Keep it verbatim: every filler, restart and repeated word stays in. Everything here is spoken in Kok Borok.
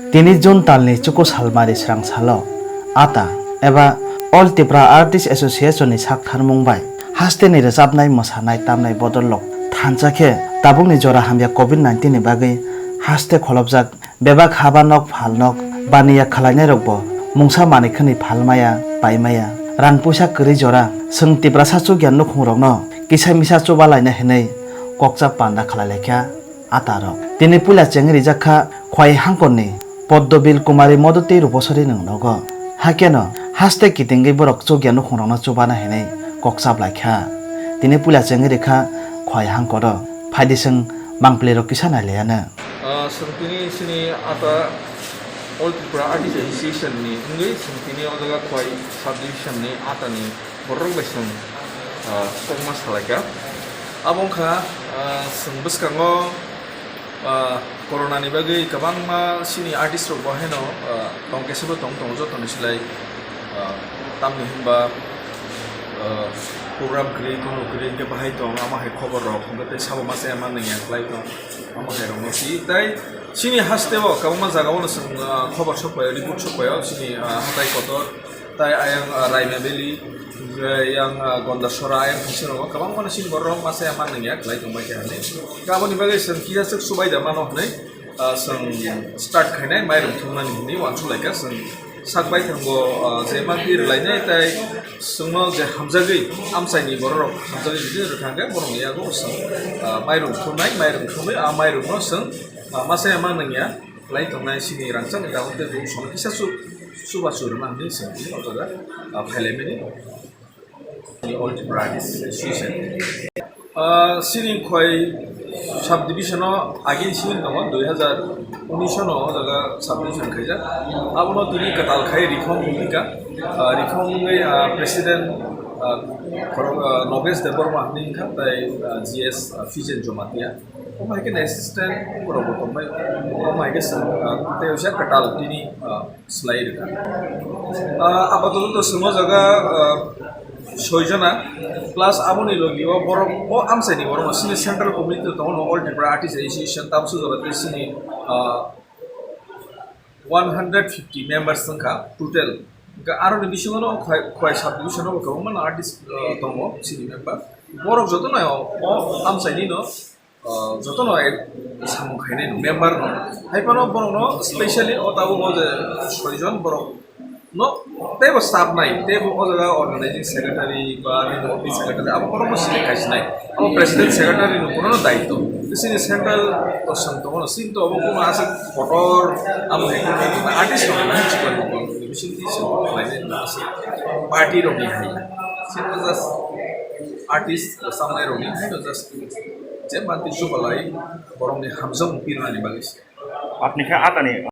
Tini June talni chuku salmari srang salo ata eba All Tripura Artist Association ni sak tharmung bai hasteni rwchapnai, mwsanai, tamnai bodol rok thansa khe tabukni jora hamya covid nineteen ni bagwi haste kholopjak bebak haba nok phal nok baniya khwlainai rokbo mungsa manwi khwnwi phal maya, pai maya, rang puisa kwrwi jora. Chwng Tiprasa chukya nukhung rokno kisa misa chuba laina hinwi kokchap panda khlai lai kha. Ata rok. Tini puila chengwi rijak kha Khwai hangkorni Poddobil Kumari Modoti Rupasari nwng nogo. Hakeno haste kitingwi borok chukya nukhungrokno chubana hinwi kokchap lai kha. Tini puila chengwi rikha Khwai hangkoro. Phaidi chwng mangpili rok kisa nai laiya no. Ah, chwng tini chini ata All Tripura Artist Association ni wngwi chwng tini o jaga Khwai subdivision ni ata ni borok bai chwng, ah, kokma salaikha. Abo wngkha, ah, chwng bwskango, ah, corona ni bagwi kwbangma chini artist rok bo haino, ah, tong kesa bo tong tongo jotoni slai, ah, tamni hinba, ah, program kwrwi, kunu kwrwi hwnkhe bahai tong, amo hai khobor rok hwnkhe tei sabo masa ya manwi ya khlai tong, amo hai rok no si tei chini haste o kwbangma jaga o no chwng, ah, khobor sok pai o, report sok pai o chini, ah, hatai kotor. Tai ayang, ah, Raima Valley, hingke yang, ah, Gondasora ayang thangsi rok, kwbang mano chini borok rok masa ya man nangya, khlai tongbai khe hinwi. Hingke aboni bagwi chwng kisa swk subai da mano hinwi, ah, chwng start khainai, mairum thumnani hinwi uansuk lai kha chwng sak bai thango, ah, je ma twi rwlainai tai chwngno je hamjagwi amchaini borok rok hamjagwi bini rwkha hingke borokni yago chwng, ah, mairum thumnai, mairum thumwi a mairumno chwng, ah, masa ya man nangya. Khlai tongnai chini rangchakni tabuk tei buchung kisa su-, chubachu rwna hinwi chwng tini o jaga, ah, phailaimani. All Tripura Artists Association. Ah, chini Khwai subdivision o agini simi tongo, dui hazar unis no o jaga subdivision khaijak. Abono tini kwtal khai reform wngkha. Ah, reform wngwi, ah, president, ah, khorok, ah, Nogesh Debbarma hinwi wngkha, tai, ah, G S, ah, Fijen Jamatia. Omo hai khe assistant borok bo tongbai, omo hai khe chwng, ah, tei waisa kwtal tini, ah, slai rwkha. Ah, apatot to chwng o jaga, ah, soi jona, plus aboni logi o borok, o amchaini borok no chini central committee tongo no, All Tripura Artist Association, tamsuk jora tei chini, ah, one hundred fifty members wngkha total. Hingke aroni bisingo no Khwai, Khwai subdivision o kwbangma no artist, ah, tongo chini member. Borok jotono o, o amchaini no, ah, jotono ek samung khainai no, member no. Hai phano borok no specially o tabuk o je soi jon borok no teibo staff nai, teibo o jaga organizing secretary ba nini office secretary abo borok no sini kaisinai. Abo president secretary no bono no daityo. Chini central to chwng tongo no, chini to obo bono aswk kotor amo hai artist rok no chikon chikon bising twi chwng khlainai no aswk party rok ni hai. Chini just artist samnai rok ni hai no just je manti chubalai borok ni hamjak pirnani bagwi se. Apni khe atani